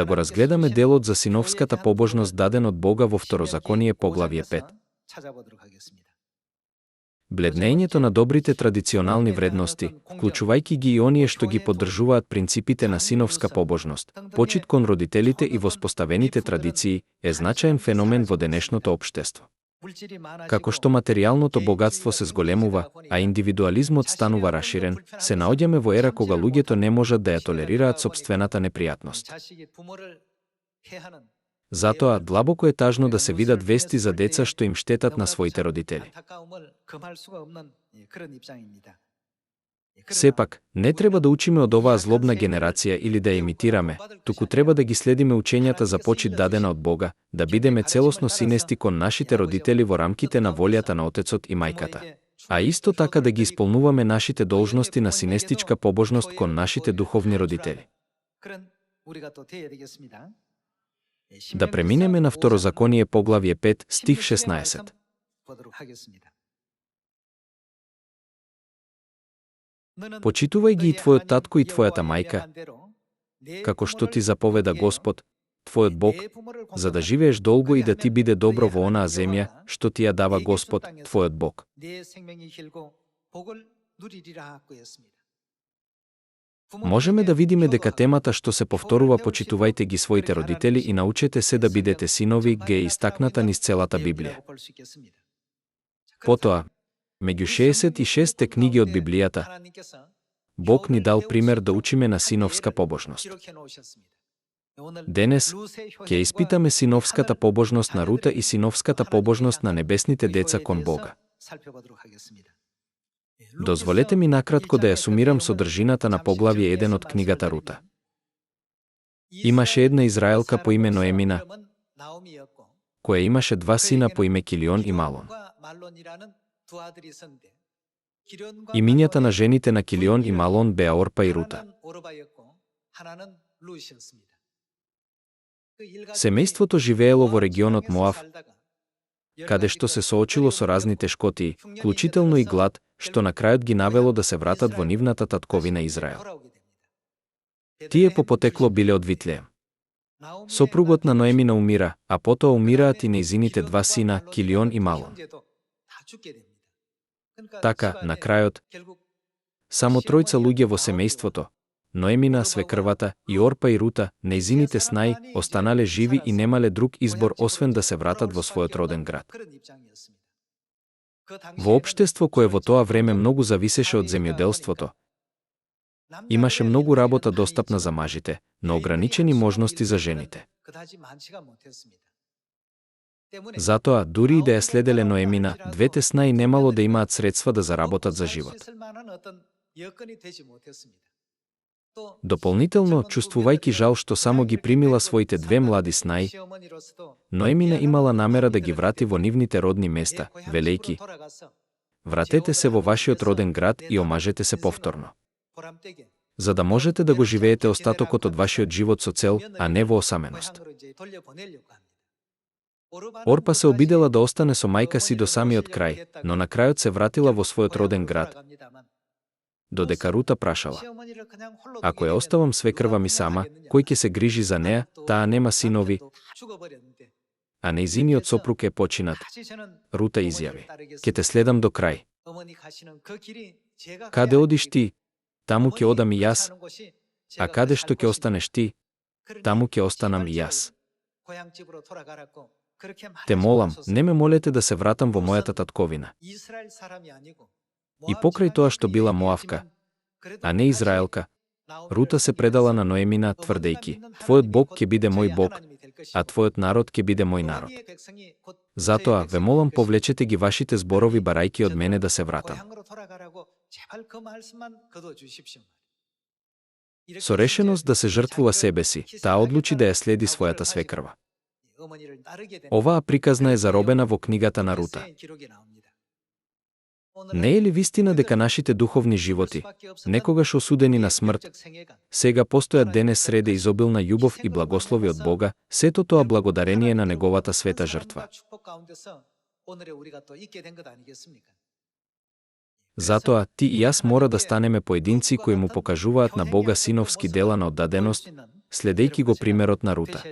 го разгледаме делот за синовската побожност даден од Бога во Второзаконие поглавје 5. Бледнењето на добрите традиционални вредности, вклучувајќи ги и оние што ги поддржуваат принципите на синовска побожност, почит кон родителите и воспоставените традиции, е значаен феномен во денешното општество. Како што материјалното богатство се зголемува, а индивидуализмот станува раширен, се наоѓаме во ера кога луѓето не можат да ја толерираат сопствената непријатност. Затоа, длабоко е тажно да се видат вести за деца што им штетат на своите родители. Сепак, не треба да учиме од оваа злобна генерација или да ја имитираме, туку треба да ги следиме учењата за почит дадена од Бога, да бидеме целосно синести кон нашите родители во рамките на волјата на отецот и мајката. А исто така да ги исполнуваме нашите должности на синестичка побожност кон нашите духовни родители. Да преминеме на Второзаконие поглавје 5, стих 16. Почитувај ги и твојот татко и твојата мајка, како што ти заповеда Господ, твојот Бог, за да живееш долго и да ти биде добро во онаа земја, што ти ја дава Господ, твојот Бог. Можеме да видиме дека темата што се повторува почитувајте ги своите родители и научете се да бидете синови ге е истакната низ целата Библија. Потоа, меѓу 66 книги од Библијата, Бог ни дал пример да учиме на синовска побожност. Денес ќе испитаме синовската побожност на Рута и синовската побожност на небесните деца кон Бога. Дозволете ми накратко да ја сумирам содржината на поглавје 1 од книгата Рута. Имаше една израелка по име Ноемина, која имаше два сина по име Килион и Малон. Имињата на жените на Килион и Малон беа Орпа и Рута. Семејството живеело во регионот Моав, каде што се соочило со разни тешкотии, вклучително и глад, што на крајот ги навело да се вратат во нивната татковина Израел. Тие по потекло биле од Витлеем. Сопругот на Ноемина умира, а потоа умираат и нејзините два сина, Килион и Малон. Така, на крајот, само тројца луѓе во семејството, Ноемина, свекрвата, и Орпа и Рута, нејзините снаи, останале живи и немале друг избор освен да се вратат во својот роден град. Во општество кое во тоа време многу зависеше од земјоделството, имаше многу работа достапна за мажите, но ограничени можности за жените. Затоа, дури и да ја следеле Ноемина, двете снаи немало да имаат средства да заработат за живот. Дополнително, чувствувајќи жал што само ги примила своите две млади снаи, Ноемина имала намера да ги врати во нивните родни места, велејки: вратете се во вашиот роден град и омажете се повторно, за да можете да го живеете остатокот од вашиот живот со цел, а не во осаменост. Орпа се обидела да остане со мајка си до самиот крај, но на крајот се вратила во својот роден град, додека Рута прашала: ако ја оставам свекрва ми сама, кој ќе се грижи за неа, таа нема синови, а нејзиниот сопруг е починат. Рута изјави: ќе те следам до крај. Каде одиш ти, таму ќе одам и јас, а каде што ќе останеш ти, таму ќе останам и јас. Те молам, не ме молете да се вратам во мојата татковина. И покрај тоа што била Моавка, а не Израелка, Рута се предала на Ноемина, тврдејки: твојот Бог ќе биде мој Бог, а твојот народ ќе биде мој народ. Затоа, ве молам, повлечете ги вашите зборови барајки од мене да се вратам. Со решеност да се жртвува себе си, таа одлучи да ја следи својата свекрва. Оваа приказна е заробена во книгата на Рута. Не е ли вистина дека нашите духовни животи, некогаш осудени на смрт, сега постојат денес среде изобилна љубов и благослови од Бога, сето тоа благодарение на неговата света жртва? Затоа, ти и јас мора да станеме поединци кои му покажуваат на Бога синовски дела на оддаденост, следејќи го примерот на Рута.